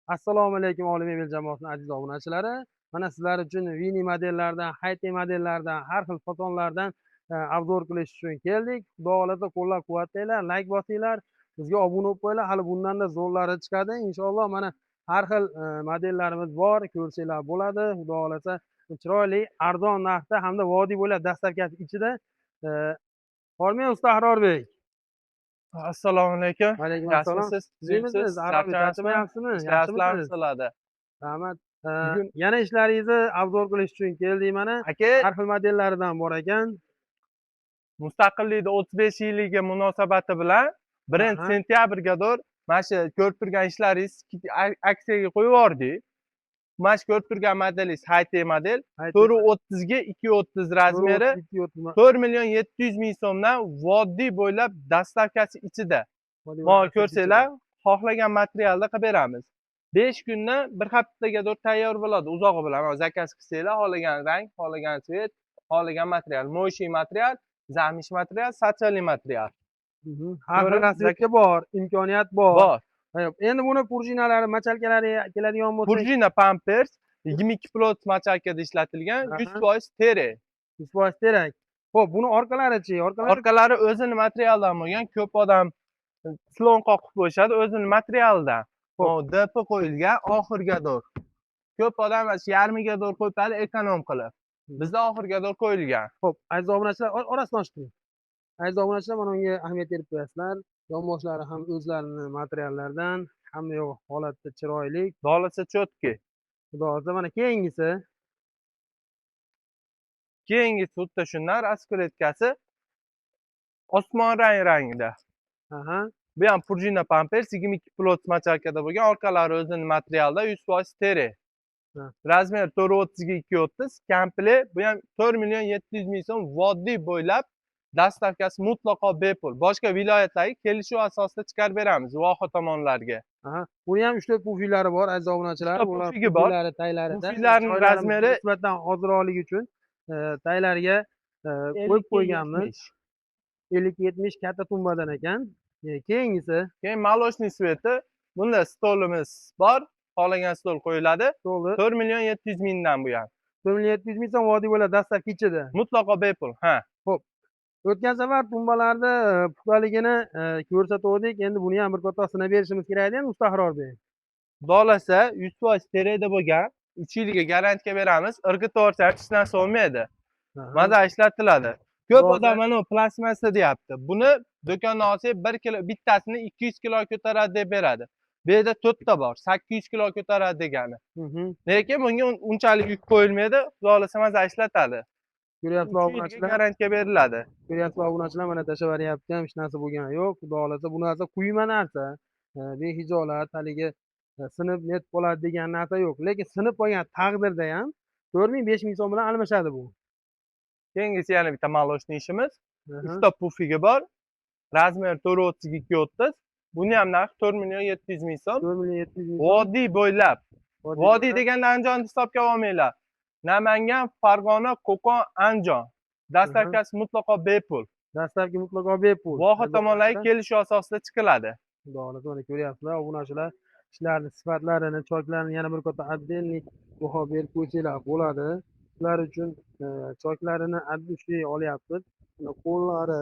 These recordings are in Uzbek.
Assalomu alaykum Oliy Mebel jamoasining aziz obunachilari. Mana sizlar uchun Vini modellaridan, Hayte modellaridan, har xil fasonlardan obzor qilish uchun keldik. Xudo xohlasa qo'llab-quvvatlanglar, like bosinglar, bizga obuna bo'lib qo'yinglar. Hali bundan-da zo'rlari chiqadi. Inshaalloh mana har xil modellarimiz bor, ko'rsanglar bo'ladi. Xudo xohlasa chiroyli, arzon narxda hamda vodiy bo'ylab dastlabkasi ichida. Hormang usta Ahrorbek. Assalomu alaykum. Alaykum assalom. Yaxshimisiz? Tuzukmisiz? Ahrorbek, charchamayapsizmi? Yaxshimisiz? Sizlarda. Rahmat. Bugun Yana ishlaringizni obzor qilish uchun keldik mana. Aka, Har xil modellaridan bor ekan. Mustaqillikning 35 yilligi munosabati bilan 1 sentyabrgadir mana shu ko'rib turgan ishlaringiz aksiyaga qo'yib yubordik. Mana shu ko'rib turgan modelingiz Hayte model, 4.30 ga 2.30 razmeri, 4 700 000 so'mdan vodiy bo'ylab доставка si ichida. Mana ko'rsanglar, xohlagan materialda qilib beramiz. 5 kundan bir haftaga tayyor bo'ladi uzog'i bilan. Mana заказ qilsanglar, xohlagan rang, xohlagan цвет, xohlagan material, моющий material, замш material, социальный material. Har xil Ko'rib, расцветка bor, imkoniyat bor. Bor. Endi buni пружиналari, мочалка lari keladigan bo'lsa, Пружина Pampers 22 плоть мочалка da ishlatilgan, 100% teri. 100% terak. Xo'p, buni orqalarichi? Orqalari Orqalari o'zini materialdan bo'lgan. Ko'p odam slon qoqib qo'yishadi, o'zini materialidan. Xo'p, DP qo'yilgan oxirgadir. Ko'p odam mana shu yarmigadir qo'yib эконом qilib. Bizda oxirgadir qo'yilgan. Xo'p, aziz obunachilar, orasini ochib turing. Aziz obunachilar, mana unga ahamiyat berib qo'yasizlar. Yonboshlari ham o'zlarini materiallaridan, hamma yo'q holatda chiroyli. Dolisi чётко. Xudo xohlasa, mana keyingisi. Keyingisi xuddi shundan раскладка si osmon rang rangida. Bu ham пружина Pampers 22 плоть мочалка da bo'lgan, orqalari o'zini materialda, 100% teri. Размер 4.30 ga 2.30, komplekt bu ham 4 700 000 so'm vodiy bo'ylab доставка si mutlaqo bepul. Boshqa viloyatlarga kelishuv asosida chiqarib beramiz, voha tomonlarga. Aha. Buni ham 3-4 pufilari bor, aziz obunachilar. Uchta Bular pufigi bor. Pufilari taylarida. Pufillarning Joylarimiz razmeri nisbatan ozroqligi uchun taylariga qo'yib qo'yganmiz. 50-70 katta tumbadan ekan. Keyingisi Keyin молочный цвет i. Bunda stolimiz bor. Xohlagan stol qo'yiladi. Stoli 4 700 mingdan bu ham. 4 700 ming so'm vodiy bo'ladi dastlabki ichida. Mutlaqo bepul. Ha. O'tgan safar tumbalarni puxtaligini ko'rsatuvdik. Endi buni ham bir qator sinab berishimiz kerak edi endi usta Ahrorbek. Xohlasa 100% terida bo'lgan 3 yilga garantiya beramiz. Irg'itib yuborsa hech narsa bo'lmaydi. Maza ishlatiladi. Ko'p odam mana bu plastmassa deyapti. Buni do'kondan olsak 1 kilo bittasini 200 kilo ko'taradi deb beradi. Bu yerda 4 ta bor, 800 kilo ko'taradi degani. Lekin bunga unchalik yuk qo'yilmaydi. Xudo xohlasa maza ishlatadi. Ko'ryapsizlar 3 yilga obunachilar. garantiya beriladi. Ko'ryapsizlar obunachilar, mana tashlab yuboryapti ham, hech narsa bo'lgani yo'q. Xudo xohlasa bu narsa quyma narsa. Behijolat haligi sinib netib qoladi degan narsa yo'q. Lekin sinib qolgan taqdirda ham 4000 5000 so'm bilan almashadi bu. Keyingisi yana bitta молочный ishimiz. Uchta pufigi bor. Размер 4.30 ga 2.30. Buni ham narxi 4 700 ming so'm. 4 700 ming so'm. Vodiy bo'ylab. Vodiy Vodiy bo'ylab. Deganda Andijonni hisobga olmanglar. Namangan, Farg'ona, Qo'qon, Andijon. Доставка si mutlaqo bepul. Dastlabki mutlaqo bepul. Voha Aziz tomonlarga obunachilar. kelishuv asosida chiqiladi. Xudo xohlasa mana ko'ryapsizlar obunachilar, ishlarni sifatlarini, choklarini yana bir qator отдельный baho berib qo'ysanglar bo'ladi. Sizlar uchun choklarini от души olyapmiz. Mana qo'llari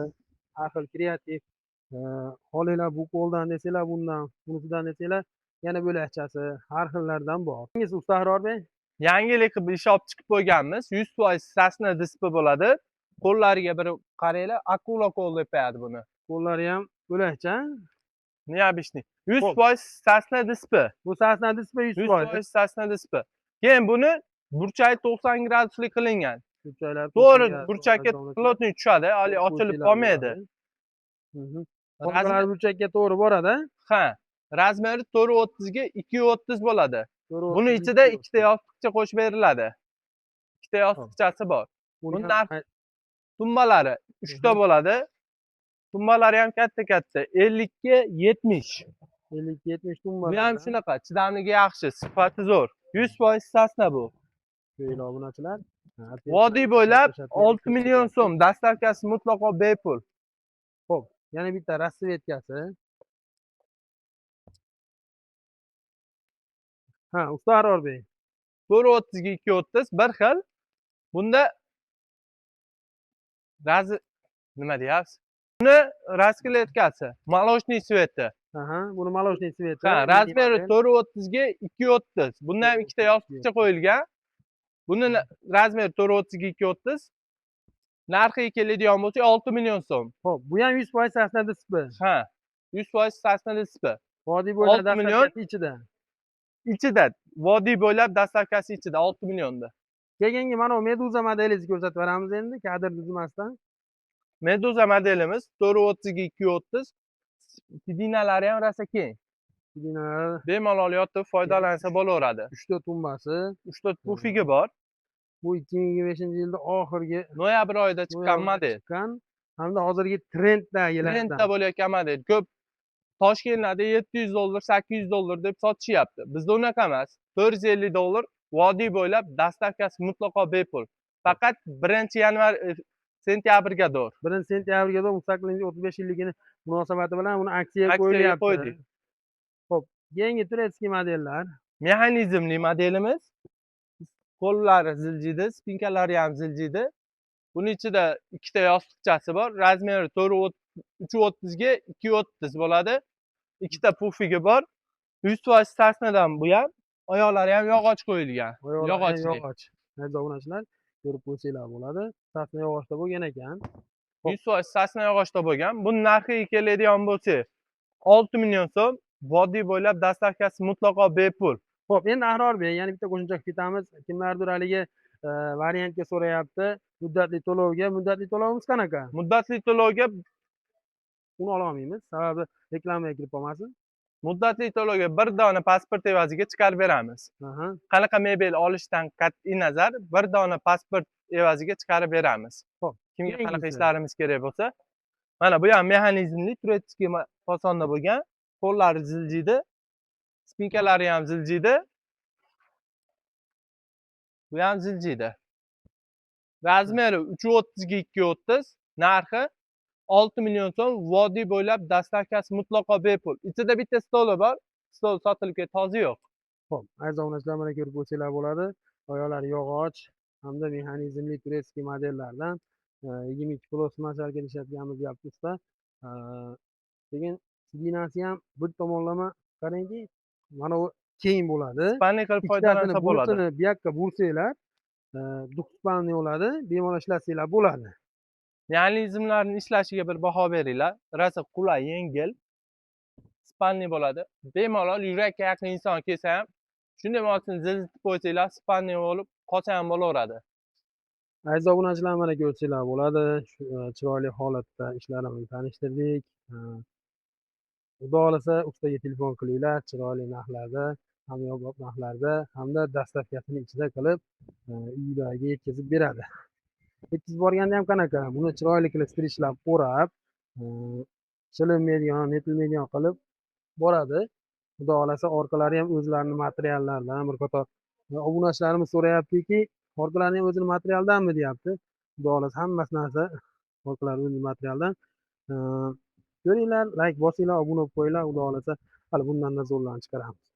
har xil kreativ. Xohlanglar bu qo'ldan desanglar bundan, bunisidan desanglar yana bo'lakchasi har xillardan bor. Keyingisi usta Ahrorbek. Yangilik qilib ish olib chiqib qo'yganmiz. 100% сосна диск bo'ladi. Qo'llariga bir qaranglar, akula qo'l deb qo'yadi buni. Qo'llari ham bo'lakcha. Необычный. 100% сосна диск. Bu сосна диск 100%. 100% сосна диск. Keyin buni burchagi 90 gradusli qilingan. Burchaklar To'g'ri 90 gradus, burchakka aziz obunachilar. Плотный tushadi, hali ochilib Qo'ysanglar qolmaydi. bo'ladi. Orqalari burchakka to'g'ri boradi. Ha, размер i 4.30 ga 2.30 bo'ladi. To'g'ri Buni 30 ichida 2.30. ikkita yostiqcha qo'shib beriladi. Ikkita yostiqchasi bor. Buni Buni ham Tumbalari 3 ta bo'ladi. Tumbalari ham katta-katta, 50 ga 70. 50 70 Bu ham tumbalardan. shunaqa, chidamligi yaxshi, sifati zo'r. 100% сосна bu. Ko'ringlar obunachilar. Ha, Vodiy bo'ylab tashlab 6 million so'm, доставка si mutlaqo bepul. Xo'p, yana bitta расцветка si. Ha, usta Ahrorbek. 4.30 ga 2.30 bir xil. Bunda nima deyapsiz? Buni raskletkasi, молочный цвет i. Aha, buni молочный цвет i. Ha, размер i 4.30 ga 2.30. Bundan ham ikkita yostiqcha qo'yilgan. Buni размер i 4.30 ga 2.30. Narxiga keladigan bo'lsa 6 million so'm. Xo'p, bu ham 100% sosna DSP. Ha, 100% sosna DSP. Vodiy bo'ylab 6 million доставка si ichida. Ichida, vodiy bo'ylab доставка si ichida 6 millionda. Keyingi mana bu Meduza modelingizni ko'rsatib beramiz endi, kadr buzmasdan. Meduza modelimiz 4.30 ga 2.30. Сиденья lari ham rosa keng. Сиденья lari Bemalol yotib foydalansa bo'laveradi. 3 tumbasi, 3 pufigi bor. Bu 2025-yilda oxirgi noyabr oyida chiqqan model. Chiqqan hamda hozirgi trenddagilardan. Trendda bo'layotgan model. Ko'p Toshkentlarda $700, $800 deb sotishyapti. Bizda unaqa emas. $450 vodiy bo'ylab доставка si mutlaqo bepul. Faqat 1 yanvar sentyabrga to'g'ri. 1 sentyabrga to'g'ri mustaqillik 35 yilligini munosabati bilan buni aksiyaga Aksiyaga qo'yilyapti. Qo'ydik. Xo'p, yangi турецкий modellar. Mexanizmli modelimiz. Qo'llari ziljiydi, спинка lari ham ziljiydi. Buni ichida ikkita yostiqchasi bor. Размер i 3.30 ga 2.30 bo'ladi. Ikkita pufigi bor. 100% sosnadan bu ham. Oyoqlari ham yog'och qo'yilgan. Oyoqlari ham Yog'ochli. Yog'och. Aziz obunachilar, ko'rib qo'ysanglar bo'ladi. Sosna yog'ochda bo'lgan ekan. 100% sosna yog'ochda bo'lgan. Buni narxiga keladigan bo'lsak, 6 million so'm. Vodiy bo'ylab доставка si mutlaqo bepul. Xo'p, endi Ahrorbek, yana bitta qo'shimcha qilib ketamiz. Kimlardir haligi variantga so'rayapti. Muddatli to'lovga. Muddatli to'lovimiz qanaqa? Muddatli to'lovga Uni ola olmaymiz. Sababi reklamaga kirib qolmasin. Muddatli to'lovga bir dona pasport evaziga chiqarib beramiz. Qanaqa mebel olishdan qat'iy nazar bir dona pasport evaziga chiqarib beramiz. Xo'p, Kimga qanaqa keyingisi. Ishlarimiz kerak bo'lsa, mana bu ham mexanizmli турецкий fasonda bo'lgan, qo'llari ziljiydi, спинка lari ham ziljiydi. Bu ham ziljiydi. Размер i 3.30 ga 2.30, narxi 6 million so'm, vodiy bo'ylab доставка si mutlaqo bepul. Ichida bitta stoli bor, stol sotilib ketdi, hozir yo'q. Xo'p, aziz obunachilar, mana ko'rib qo'ysanglar bo'ladi. Oyoqlari yog'och hamda mexanizmli турецкий modellardan 22 plus masalga ishlatganmiz deyapti usta. Lekin сиденья si ham bir tomonlama qarangki, mana bu keng bo'ladi. Спальный qilib Ikkitasini foydalansa bo'ladi. Bunisini bu yoqqa bursanglar, двухспальный bo'ladi, bemalol ishlatsanglar bo'ladi. Mexanizmlarning ishlashiga bir baho beringlar. Rosa qulay, yengil. Спальный bo'ladi. Bemalol yurakka yaqin inson kelsa ham shunday mosini zilzitib qo'ysanglar, спальный bo'lib qolsa ham bo'laveradi. Aziz obunachilar, mana ko'rsanglar bo'ladi. Shu chiroyli holatda ishlarimizni tanishtirdik. Xudo xohlasa, ustaga telefon qilinglar, chiroyli narxlarda, hamyonbop narxlarda hamda доставка sini ichida qilib, uylarga yetkazib beradi. Yetkazib borganda ham qanaqa? Buni chiroyli qilib стрейч lab o'rab, chilinmaydigan, netilmaydigan qilib boradi. Xudo xohlasa, orqalari ham o'zlarini materiallaridan bir qator obunachilarimiz so'rayaptiki, orqalari ham o'zini materialdanmi deyapti. Xudo xohlasa, hammasi narsa orqalari o'zini materialdan. Ko'ringlar, layk bosinglar, obuna bo'lib qo'yinglar. Xudo xohlasa, hali bundan zo'rlarni chiqaramiz.